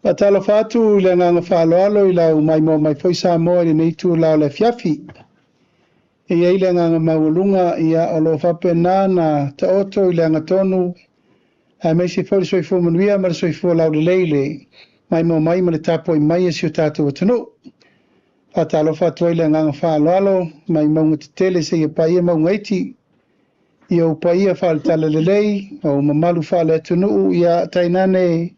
Faatalofa atu i le agaga faaaloalo i lau maimoa mai foi Samoa i lenei itula o le afiafi. E i ai le agaga maualuga, ia, o lo o faapena ona taoto i le agatonu aemaise foi le soifua manuia ma le soifua laulelei i le maimoa mai ma le tapuai mai a si o tatou atunuu. Faatalofa atu ai i le agaga faaaloalo mai mauga tetele seia paia mauga iti. I ou paia faale-Talalelei, ou mamalu faale-atunuu, ia tainane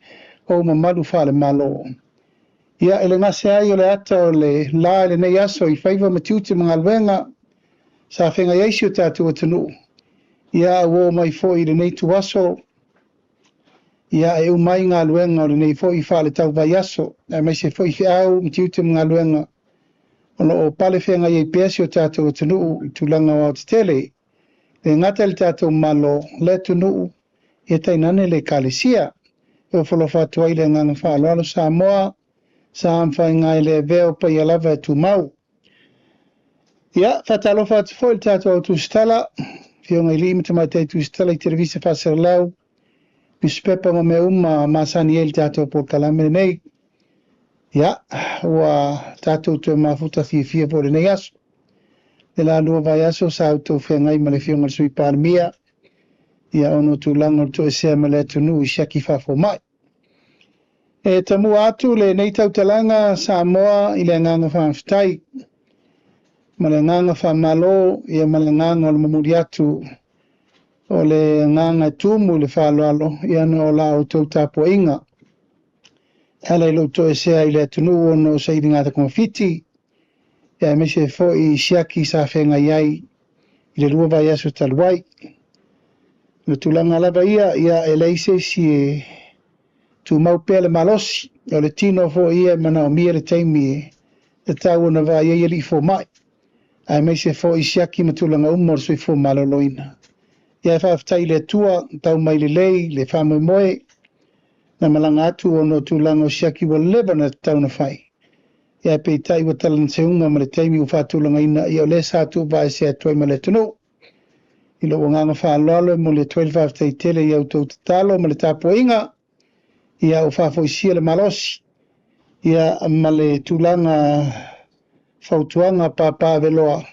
ou mamalu faale-Malo. Ia, e le gase ai o le ata o le la i lenei aso i faiva ma tiute ma galuega sa feagai ai si o tatou atunuu, ia a ua oo mai foi i lenei ituaso, ia e uma ai galuega o lenei foi faale-tauvaiaso, aemaise foi feau ma tiute ma galuega o lo o pale feagai ai pea si o tatou atunuu i tulaga aoaotetele. E le gata i le tatou Malo, le atunuu, ia tainane le Ekalesia. E ofo alofa atu ai i le agaga faaaloalo Samoa, sa ma faiga e le avea o paia lava e tumau. Ia, faatalofa atu foi i le tatou au tusitala, afioga i alii ma tamaitai tusitala i televisa faasalalau, nusipepa ma mea uma masani ai i le tatou polokalame lenei. Ia, ua tatou toe mafuta fiafia foi i lenei aso. Le la lua vaiaso sa outou feagai ma le afioga i le Sui Palemia, ia ona o tulaga o le toesea ma le atunuu i siaki faafomai. E tamua atu lenei tautalaga Samoa i le agaga faafetai ma le agaga faamalo, ia ma le agaga o le momoli atu o le agaga e tumu i le faaaloalo, ia ona o la outou tapuaiga. E ala i lou toesea i le atunuu ona o sailiga togafiti, ia aemaise foi siaki sa feagai ai i le 2 vaiaso talu ai. O le tulaga lava ia, ia e leai se isi e tumau pea le malosi, o le tino foi ia e manaomia le taimi e tatau ona vaai ai alii fomai, aemaise foi siaki ma tulaga uma o le soifua maloloina. Ia e faafetai i le Atua, tau mai lelei le faamoemoe, na malaga atu ona o tulaga o siaki ua leva ona tatau ona fai. Ia peitai ua talamaseuma ma le taimi ua faatulagaina, ia o lea sa tuuvaese atu ai ma le atunuu. I lou agaga faaaloalo e momoli atu ai le faafetai tele i a outou tatalo ma le tapuaiga, ia ua faafoisia le malosi, ia ma le tulaga fautuaga papaaveloa,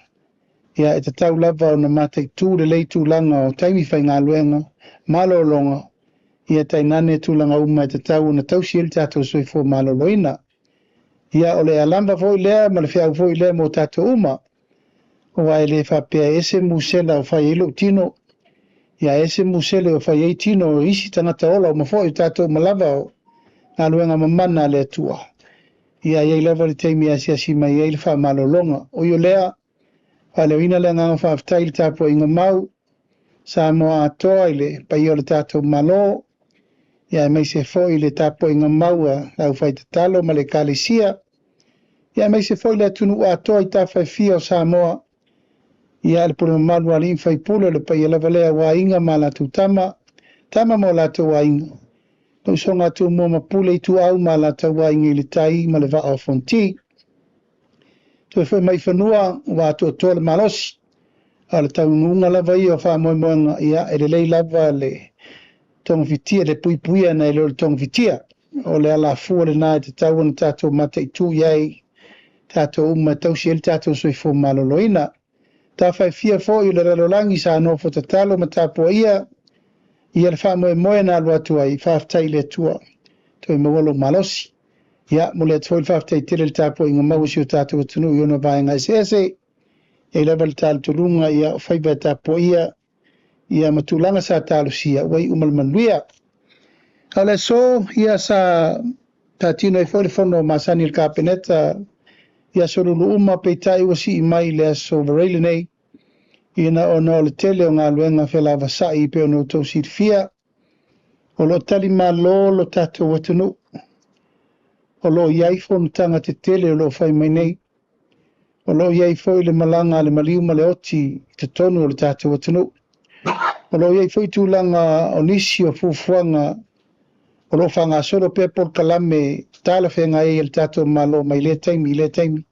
ia e tatau lava ona mataitu lelei tulaga o taimi faigaluega, malologa, ia tainane tulaga uma e tatau ona tausi ai le tatou soifua maloloina. Ia o le alama foi lea ma le feau foi lea mo tatou uma, aua e le faapea e ese musela o fai ai lou tino, ia ese musele o fai ai tino o isi tagata ola uma foi, o tatou uma lava o galuega mamana a le Atua. Ia e i ai lava le taimi e asiasi mai ai le faamalologa. Ui o lea, faaleoina le agaga faafetai i le tapuaiga mau Samoa atoa i le paia o le tatou Malo, ia aemaise foi le tapuaiga mau a le aufaitatalo ma le Ekalesia, ia aemaise foi le atunuu atoa i tafa e fia o Samoa, ia le pule mamalu a alii ma faipule, o le paia lava lea aua Aiga ma latou Tama, Tama ma o latou Aiga, le usoga a Tumua ma Pule, Ituau ma Alataua, Aiga i le Tai ma le Vaa o Fonoti. Toe foi mai i fanua ua atoatoa le malosi, a o le taunuuga lava ia o faamoemoega, ia e lelei lava le togafitia, le puipuia nai lo le togafitia. O le alafua lena e tatau ona tatou mataitu i ai, tatou uma e tausi ai le tatou soifua maloloina. Tafa e fia foi o le lalolagi sa nofo tatalo ma tapuaia, ia le faamoemoe na alu atu ai, faafetai i le Atua, toe maua lou malosi. Ia, momoli atu foi le faafetai tele i le tapuaiga mau a si o tatou atunuu i ona vaega eseese, e i ai lava le talitonuga, ia o faiva e tapuaia, ia ma tulaga sa talosia, ua iu ma le manuia. A o le aso, ia sa taatino ai foi le fono masani a le Kapeneta i aso Lulu uma, peitai ua sii mai i le aso Faraile lenei, ina ona o le tele o galuega felavasai pei ona outou silafia. O lo o talimalo lo tatou atunuu, o lo o i ai fonotaga tetele o lo o fai mai nei, o lo o i ai foi le malaga a le maliu ma le oti i totonu o le tatou atunuu. O lo o i ai foi tulaga o nisi o fuafuaga o lo o faagasolo pea polokalame talafeagai ai a le tatou Malo mai lea taimi i lea taimi.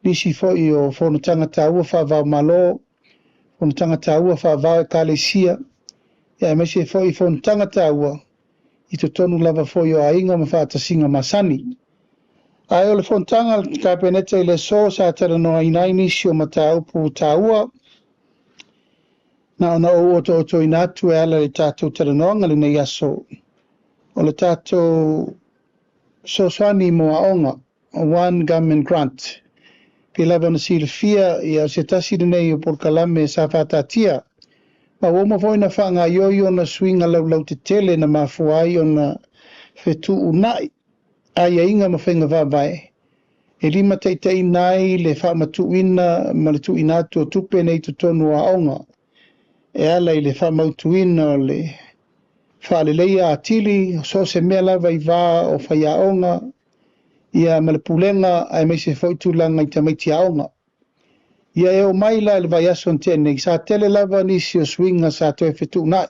Nisi foi o fonotaga taua faava-o-Malo, fonotaga taua faava-o-Ekalesia, aemaise foi fonotaga taua i totonu lava foi o aiga ma faatasiga masani. Ae o le fonotaga a le Kapeneta i le aso sa talanoaina ai nisi o mataupu taua, na ona ou otootoina atu e ala i le tatou talanoaga lenei aso, o le tatou fesoasoani mo aoga, One Government Grant. Pei lava ona silafia, ia o se tasi lenei o polokalame sa faataatia, ma ua uma foi ona faagaoioi ona suiga laulautetele na mafua ai ona fetuunai aiaiga ma faiga faavae e limataitaiina ai le faamatuuina ma le tuuina atu o tupe nei i totonu o aoga e ala i le faamautuina o le faaleleia atili o so o se mea lava i va o faiaoga ia ma le pulega aemaise foi tulaga i tamaiti aoga. Ia e oo mai la i le vaiaso na tea nei, sa tele lava nisi o suiga sa toe fetuunai,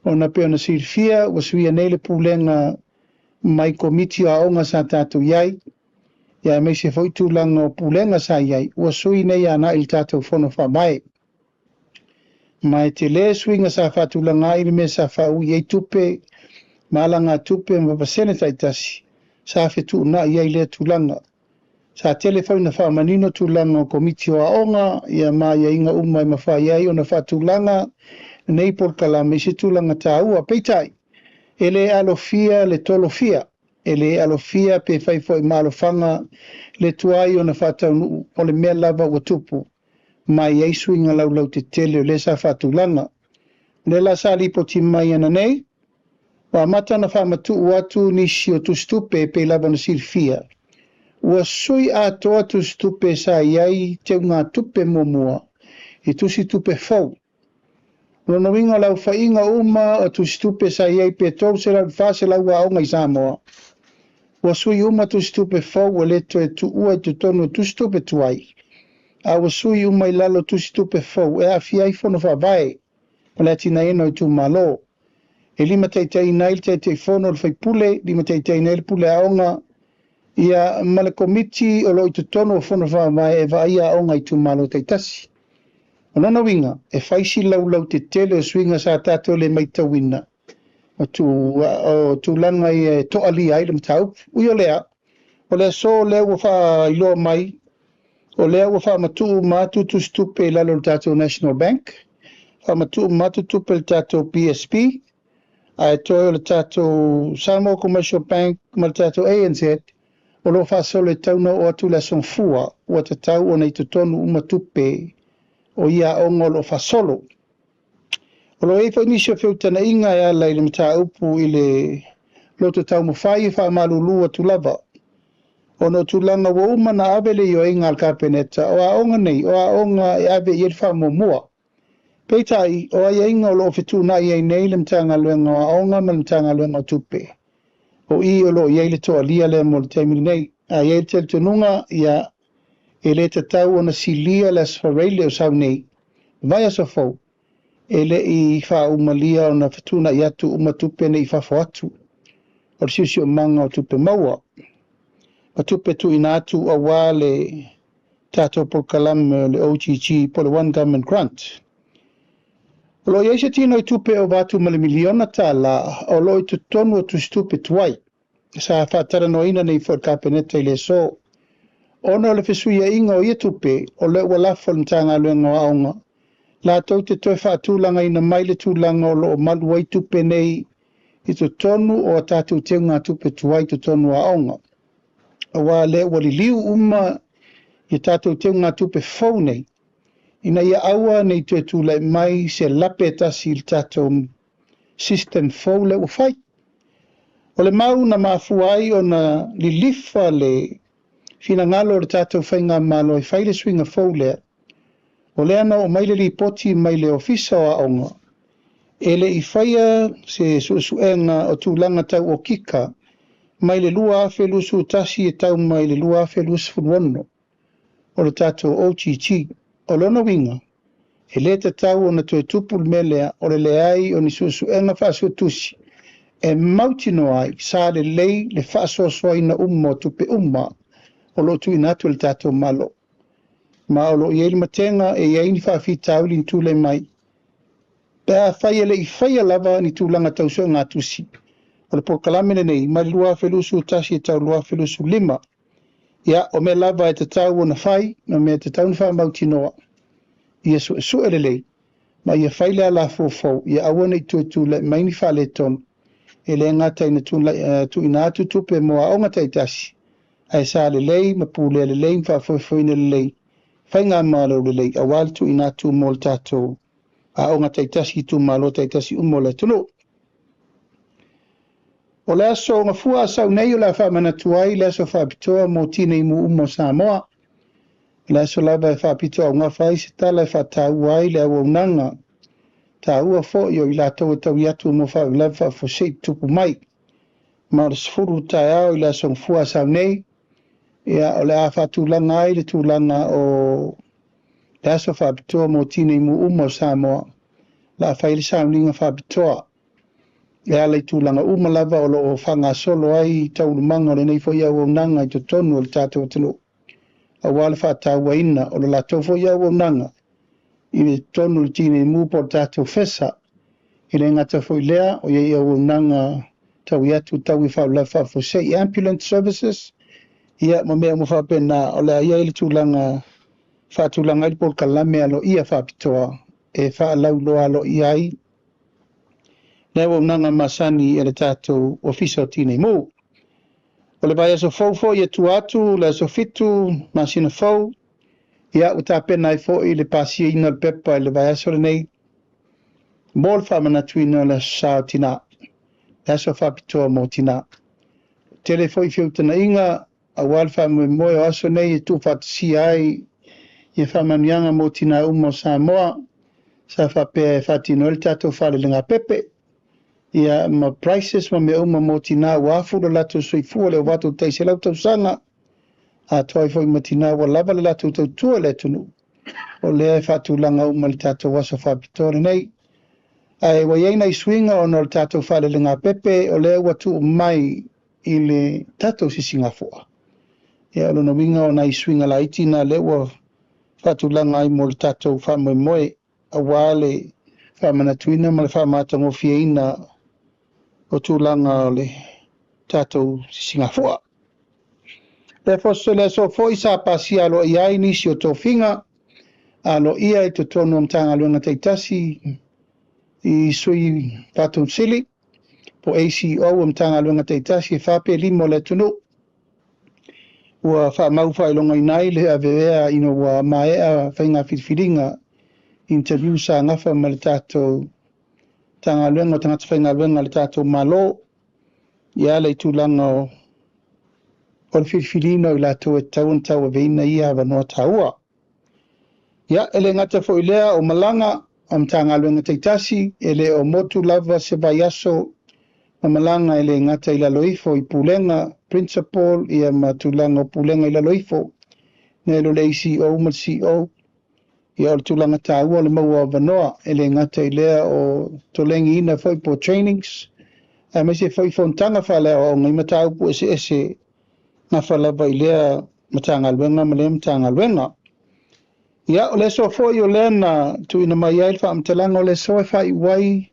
ona pei ona silafia ua suia nei le pulega mai komiti o aoga sa tatou i ai, ia aemaise foi tulaga o pulega sa i ai, ua sui nei agai i le tatou Fono Faavae. Ma e tele suiga sa faatulaga ai le mea sa faaui ai tupe ma alagatupe ma pasene taitasi sa fetuunai ai lea tulaga. Sa tele foi na faamanino tulaga o komiti o aoga ia ma aiaiga uma e mafai ai ona faatulaga lenei polokalame i se tulaga taua. Peitai, e le alofia le tolofia, e le alofia pe fai foi ma alofaga le tuai ona faataunuu o le mea lava ua tupu, ma e i ai suiga laulautetele o lea sa faatulaga. O lea la sa lipoti mai ananei, ua amata ona faamatuu atu nisi o tusitupe e pei lava ona silafia. Ua sui atoa tusitupe sa i ai teugatupe muamua i tusitupe fou. O lona uiga o le aofaiga uma o tusitupe sa i ai pe 300 i le 400 aoga i Samoa, ua sui uma tusitupe fou ua le toe tuua i totonu o tusitupe tuai, a ua sui uma i lalo o tusitupe fou e aafia ai fono faavae o le atinaeina o itumalo. E limataitaiina ai le Taitaifono, le faipule, limataitaiina ai le pule aoga, ia ma le komiti o lo o i totonu o fono faavae e vaaia aoga i itumalo taitasi. O lona uiga, e fai si laulautetele o suiga sa tatou le matauina o tulaga ia e toalia ai le mataupu. Ui o lea, o le aso lea ua faailoa mai, o lea ua faamatuu uma atu tusitupe i lalo o le tatou National Bank, faamatuu uma atu tupe i le tatou BSB, ae toe o le tatou Samoa Commercial Bank ma le tatou ANZ o lo o faasolo e tau ona oo atu le aso Gafua ua tatau ona i totonu uma tupe o ia aoga o lo o faasolo. O lo o i ai foi nisi o feutagaiga e ala i le mataupu i le loto taumafai e faamalulu atu lava, ona o tulaga ua uma ona ave le ioega a le Kapeneta, o aoga nei, o aoga e ave i ai le faamuamua. Peitai, o aiaiga o lo o fetuunai ai nei le Matagaluega o Aoga ma le Matagaluega o Tupe, o i o lo o i ai le toalia lea mo le taimi lenei. Ae i ai le talitonuga, ia, e le tatau ona silia le Aso Faraile o sau nei, vaiaso fou, e le i faaumalia ona fetuunai atu uma tupe nei i fafo atu o le siosiomaga o tupe maua ma tupe tuuina atu aua le tatou polokalame o le OGG po o le One Government Grant. O lo o i ai se tino i tupe e ova atu ma le $1 miliona o lo o i totonu o tusitupe tuai sa faatalanoaina nei foi i le Kapeneta i le aso. Ona o le fesuiaiga o ia tupe, o lea ua lafo i le Matagaluega o Aoga latou te toe faatulagaina mai le tulaga o lo o malu ai tupe nei i totonu o a tatou teugatupe tuai i totonu o aoga. Aua o lea ua liliu uma i tatou teugatupe fou nei, ina ia aua ne i toe tulai mai se lape e tasi i le tatou system fou lea ua fai. O le mau na mafua ai ona lilifa le finagalo o le tatou faigamalo e fai le suiga fou lea, o lea na oo mai le lipoti mai le Ofisa o Aoga, e le i faia se suesuega o tulaga tau okika mai le 2021 e tau mai le 2026 o le tatou OGG. O lona uiga, e le tatau ona toe tupu le mea lea o le leai o ni suesuega faasuetusi e mautinoa ai sa lelei le faasoasoaina uma o tupe uma o lo o tuuina atu e le tatou Malo. Ma o lo o i ai le matega e i ai ni faafitauli ni tulai mai, pe afai e le i faia lava ni tulaga tau suegatusi O le polokalame lenei mai le 2021 e tau 2025. Ia, o mea lava e tatau ona fai, ma mea e tatau ona faamautinoa, ia suesue lelei, ma ia fai le alafua fou, ia aua ne i toe tulai mai ni faaletonu, e le gata ina tuuina atu tupe mo aoga taitasi, ae sa lelei ma pulea lelei ma faafoefoeina lelei faigamalo lelei aua le tuuina atu mo le tatou aoga taitasi i itumalo taitasi uma o le atunuu. O le aso Gafua Asau nei o le a faamanatu ai le aso faapitoa mo tinei mu uma o Samoa. O le aso lava e faapitoaugafa ai se tala e faataua ai le auaunaga taua foi o i latou e taui atu mo faalavelave faafuasei tutupu mai. Ma o le 10 taeao i le aso Gafua Asau nei, ia, o le a faatulaga ai le tulaga o le aso faapitoa mo tinei mu uma o Samoa. O le a fai le sauniga faapitoa e ala i tulaga uma lava o lo o faagasolo ai taualumaga o lenei foi auaunaga i totonu o le tatou atunuu, aua le faatauaina o le latou foi auaunaga i le totonu o le tinei mu po o le tatou FESA. E le gata foi i lea, o i ai auaunaga taui atu taui faalavelave faafuasei, ambulance services, ia ma mea uma faapena. O le a i ai le tulaga faatulaga ai le polokalame aloaia faapitoa e faalauiloa aloaia ai le auaunaga masani e le tatou Ofisa o Tinei Mu. O le vaiaso fou foi e tua atu, le aso 7 masina fou, ia ua tapena ai foi le pasiaina o le pepa i le vaiaso lenei mo le faamanatuina o le aso sa o tina, le aso faapitoa mo tina. Tele foi feutagaiga aua le faamoemoe o aso nei e tuufaatasia ai ia faamanuiaga mo tina uma o Samoa, sa faapea e faatino ai le tatou faalelegapepe, ia ma prices ma mea uma mo tina ua afu le latou soifua le ova atu o le 100 tausaga, atoa ai foi ma tina ua lava le latou tautua i le atunuu. O lea e faatulaga uma i le tatou aso faapitoa lenei. Ae ua i ai nai suiga ona o le tatou faalelegapepe, o lea ua tuu mai i le tatou sisigafua. Ia, o lona uiga o nai suiga laiti na lea ua faatulaga ai mo le tatou faamoemoe, aua le faamanatuina ma le faamatagofieina o tulaga o le tatou sisigafua. Le aso foi sa pasia aloaia ai nisi o tofiga aloaia i totonu o Matagaluega taitasi i sui Faatonu Sili po ACEO o Matagaluega taitasi e 4 pe 5 o le atunuu. Ua faamau faailogaina ai le avea ina ua maea faiga filifiliga interview sa gafa ma le tatou Matagaluega o Tagata Faigaluega a le tatou Malo, ia ala i tulaga o le filifiliina o i latou e tatau ona tauaveina ia avanoa taua. Ia, e le gata foi i lea o malaga a Matagaluega taitasi, e le o motu lava se vaiaso ma malaga e le gata i lalo ifo i pulega, principal, ia ma tulaga o pulega i lalo ifo, nai lo le ACEO ma le CEO. Ia, o le tulaga taua o le maua o avanoa, e le gata i lea o tolegiina foi po trainings, aemaise foi fonotaga faaleaoaoga i mataupu eseese gafa lava i lea Matagaluega ma lea Matagaluega. Ia, o le aso foi o lea na tuuina mai ai le faamatalaga o le aso e faaiu ai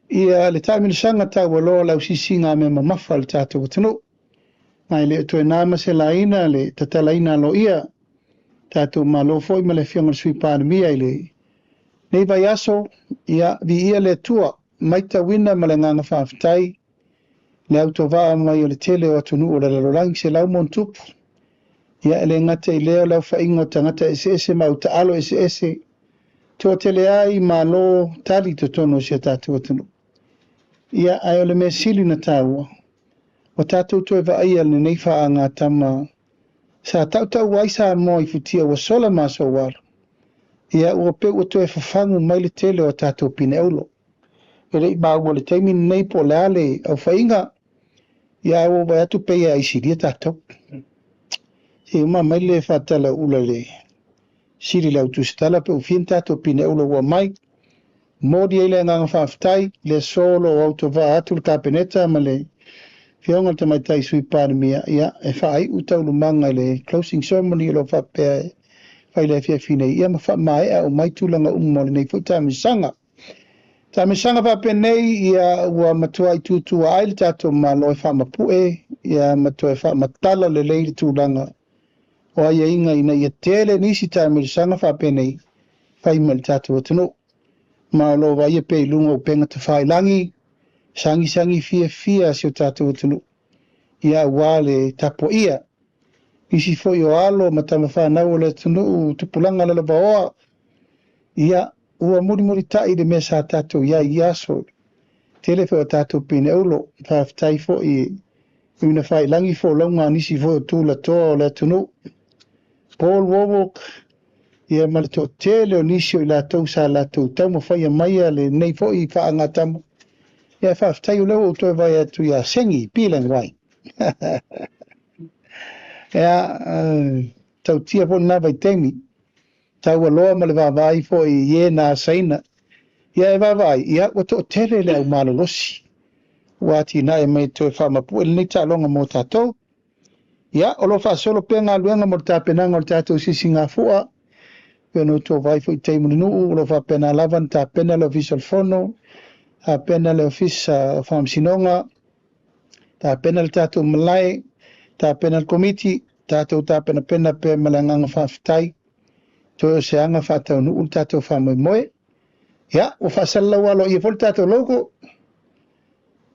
ia le taamilosaga taualoa o le ausiasiga a mea mamafa a le tatou atunuu. Ma e le o toe na ma se laina le tatalaina aloaia tatou Malo foi ma le Afioga i le Sui Palemia i lenei vaiaso. Ia, viia le Atua, maitauina ma le agaga faafetai le autovaa mai o le tele o atunuu o le lalolagi 100+. Ia, e le gata i lea o le aofaiga o tagata eseese ma autaalo eseese, toatele ai malo tali totonu o si o tatou atunuu. Ia, ae o le mea sili na taua, ua tatou toe vaaia lenei faagatama sa tautaua ai Samoa i futia ua sola ma aso ua alu. Ia, ua pei ua toe fafagu mai le tele o tatou pine aulo. E le i maua i le taimi lenei po o le a le aofaiga, ia ae ua vaai atu pei e aisilia tatou. Se uma mai le faatalaula le sili le autusitala pe ua fia ni tatou pine aulo ua aumai. Momoli ai le agaga faafetai le aso o lo o autovaa atu le Kapeneta ma le Afioga i le Tamaitai Sui Palemia, ia, e faaiu taualumaga i le closing ceremony o lo o faapea e fai le afiafi nei, ia ma faamaea uma ai tulaga uma o lenei foi taamilosaga. Taamilosaga faapenei ia ua matuai tutua ai le tatou Malo e faamapue ia ma toe faamatala lelei le tulaga o aiaiga ina ia tele nisi taamilosaga faapenei fai ma le tatou atunuu. Ma o lo o vaaia pea i luga o upega tafailagi, sagisagi fiafia si o tatou atunuu ia aua le tapuaia nisi foi o alo ma tamafanau o le atunuu tupulaga lalovaoa ia ua mulimulita'i le mea sa tatou i ai i ia aso. Tele foi o tatou pineulo, faafetai foi e ui failagi folauga a nisi foi o tulatoa o le atunuu, Paul Wallwork, ia ma le toatele o nisi o i latou sa latou taumafaia maia lenei foi faagatama. Ia faafetai o lea ua ou toe vaai atu ia Sengi Pilang Wai. Ia, tautia foi lena vaitaimi, taualoa ma le vaavaai foi i e na asaina. Ia e vaavaai, ia ua toatele le au malolosi ua atinae mai toe faamapue lenei taaloga mo tatou. Ia, o lo o faasolo pea galuega mo le tapenaga o le tatou sisigafua, pei ona outou vaai foi i taimi o le nuu, o lo o faapena lava ona tapena le Ofisa o le Fono, tapena le Ofisa o Faamasinoga, tapena le tatou malae, tapena le komiti, tatou tapenapena pea ma le agaga faafetai, toe o se aga faataunuu le tatou faamoemoe. Ia, ua faasalalau aloaia foi le tatou logo,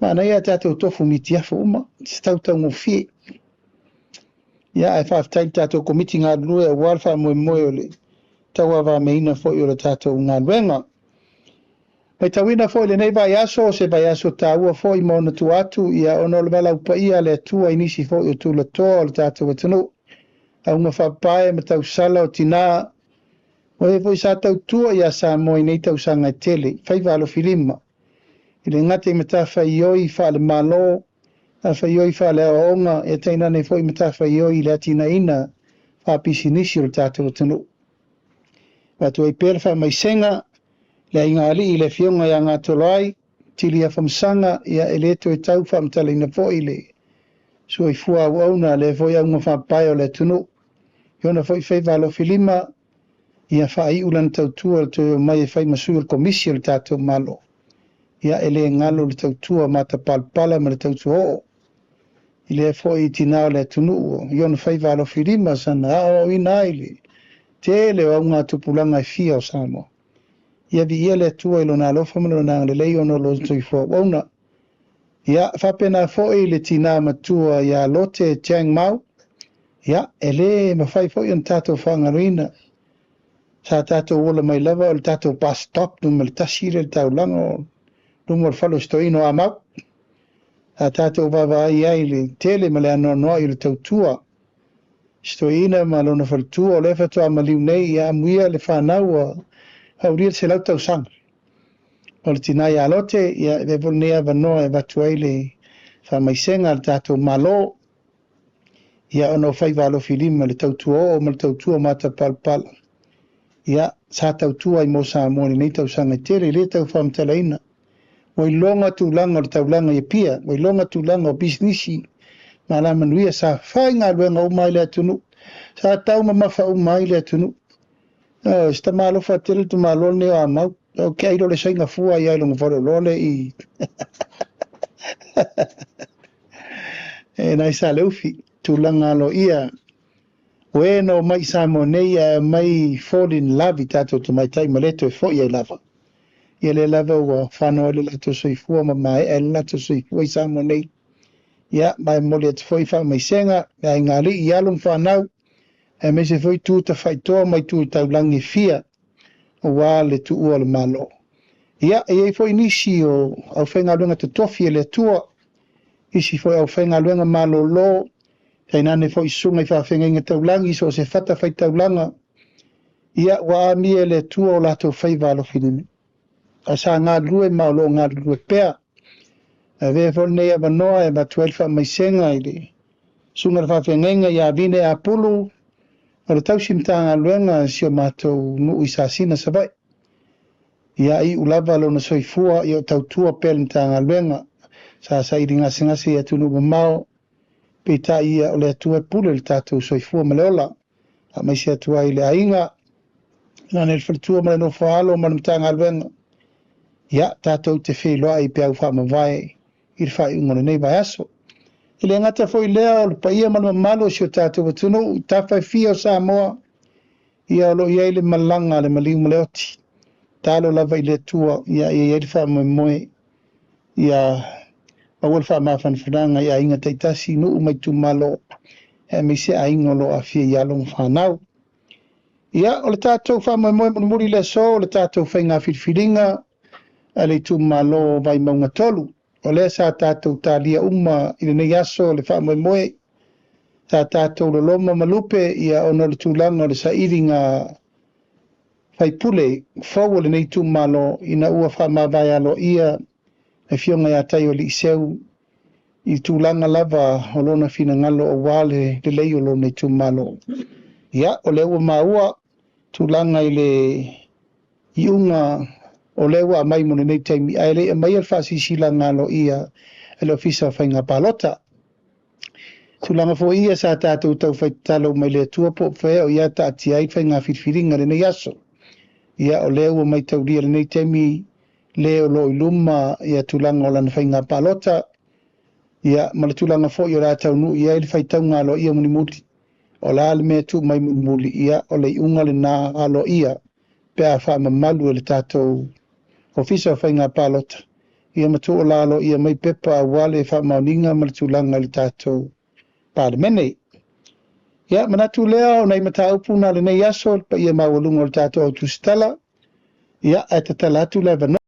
manaia tatou tofu mitiafu uma, se tautaugofie. Ia, ae faafetai i le tatou komiti galulue aua le faamoemoe o le tauavameaina foi o le tatou galuega. Matauina foi lenei vaiaso, o se vaiaso taua foi ma ona tua atu, ia ona o le valaau paia a le Atua i nisi foi o tulatoa o le tatou atunuu, auga faapae ma tausala o tinā, o e foi sa tautua ia Samoa i nei tausaga e tele, faiva alofilima, i le gata i matafaioi faale-Malo, matafaioi faale-aoaoga, ia tainane foi matafaioi i le atinaeina faapisinisi o le tatou atunuu. Avatu ai pea le faamaisega le aiga alii i le afioga ia Gatoloai, Tili Afamasaga, ia e le toe tau faamatalaina foi le soifua auauna, lea foi auga faapae o le atunuu. I ona foi faiva alofilima, ia faaiu lana tautua le toe omai e fai ma sui o le komisi o le tatou Malo. Ia e le galo le tautua matapalapala ma le tautua oo i lea foi tinā o le atunuu i ona faiva alofilima sana aoaoina ai le tele o augatupulaga e fia o Samoa. Ia viia le Atua i lona alofa ma lona agalelei ona o lona soifua auauna. Ia faapena foi le tinā matua ia Lote Chang Mau, ia e le mafai foi ona tatou faagaloina. Sa tatou ola mai lava o le tatou bus stop numera 1 le taulaga o luma o le fale o si toeaina o Amau. Sa tatou vaavaai ai i le tele ma le anoanoai o le tautua si toeaina ma lona faletua o lea faatoa maliu nei, ia amuia le fanau ua aulia le 100 tausaga. O le tinā ia Lote, ia e avea foi lenei avanoa e avatu ai le faamaisega a le tatou Malo, ia ona o faiva alofilima le tautua oo ma le tautua matapalapala. Ia, sa tautua ai mo Samoa i lenei tausaga e tele, e le tau faamatalaina. Ua iloga tulaga o le taulaga i Apia, ua iloga tulaga o pisinisi ma alamanuia, sa faigaluega uma ai le atunuu, sa taumamafa uma ai le atunuu. O se tamalofa tele le tamaloa lenei o Amau, ou te ai loa le saina fua ia i lona faleoloa le i e nai Saleufi, tulaga aloaia. O e na omai i Samoa nei ae omai fall in love i tatou tamaitai ma le toe foi ai lava. Ia lea lava ua fanau ai le latou soifua ma maea ai le latou soifua i Samoa nei. Ia, ma e momoli atu foi faamaisega le aiga alii i alo ma fanau, aemaise foi tu tafaitoa mai tu taulagi e fia aua le tuua o le Malo. Ia, e i ai foi nisi o aufaigaluega totofi e le Atua, nisi foi aufaigaluega malolo, tainane foi susuga i faafeagaiga taulagi, so o se fatafaitaulaga, ia ua amia e le Atua o latou faiva alofilima. Ae sa galulue ma o lo o galulue pea. E avea foi lenei avanoa e avatu ai le faamaisega i le susuga i le faafeagaiga ia Vine Apulu, o le tausi Matagaluega a si o matou nuu i Sasina, Savaii. Ia iu lava lona soifua, ia o tautua pea le Matagaluega. Sa saili gasegase i atunuu mamao, peitai ia o le Atua e pule le tatou soifua ma le ola. Faamaise atu ai i le aiga, nane le faletua ma le nofo alo ma le Matagaluega. Ia, tatou te feiloai i peau faamavae i le faaiuga o lenei vaiaso. E le gata foi i lea o le paia ma le mamalu o si o tatou atunuu i tafa e fia o Samoa, ia o lo o i ai le malaga a le maliu ma le oti. Tatalo lava i le Atua ia i ai le faamoemoe, ia maua le faamafanafanaga i aiga taitasi, nuu ma itumalo, aemaise aiga o lo o aafia i alo ma fanau. Ia, o le tatou faamoemoe mulimuli i le aso, o le tatou faiga filifiliga a le itumalo o Vaimauga 3. O lea sa tatou talia uma i lenei aso le faamoemoe, sa tatou loloma ma lupe ia ona o le tulaga o le sailiga faipule fou o lenei itumalo ina ua faamavae aloaia le afioga ia Taioaliiseu i tulaga lava o lona finagalo aua le lelei o lona itumalo. Ia, o lea ua maua tulaga i le iuga o lea ua aumai mo lenei taimi, ae le i aumaia le faasilasilaga aloaia e le Ofisa o Faiga Palota. Tulaga foi ia sa tatou taufai tatalo mai le Atua po o fea o ia taatia ai faiga filifiliga i lenei aso. Ia, o lea ua maitaulia i lenei taimi le o lo o i luma ia tulaga o lana faiga palota, ia ma le tulaga foi o le a taunuu i ai le faitauga aloaia mulimuli. O le a le mea e tuu mai mulimuli, ia o le iuga lena aloaia pe a faamamalu e le tatou Ofisa o Faiga Palota, ia ma tuualalo aloaia mai pepa aua le faamaoniga ma le tulaga i le tatou Palemene. Ia, manatu lea o nai mataupu na lenei aso, le paia maualuga o le tatou au tusitala, ia ae tatala atu le avanoa.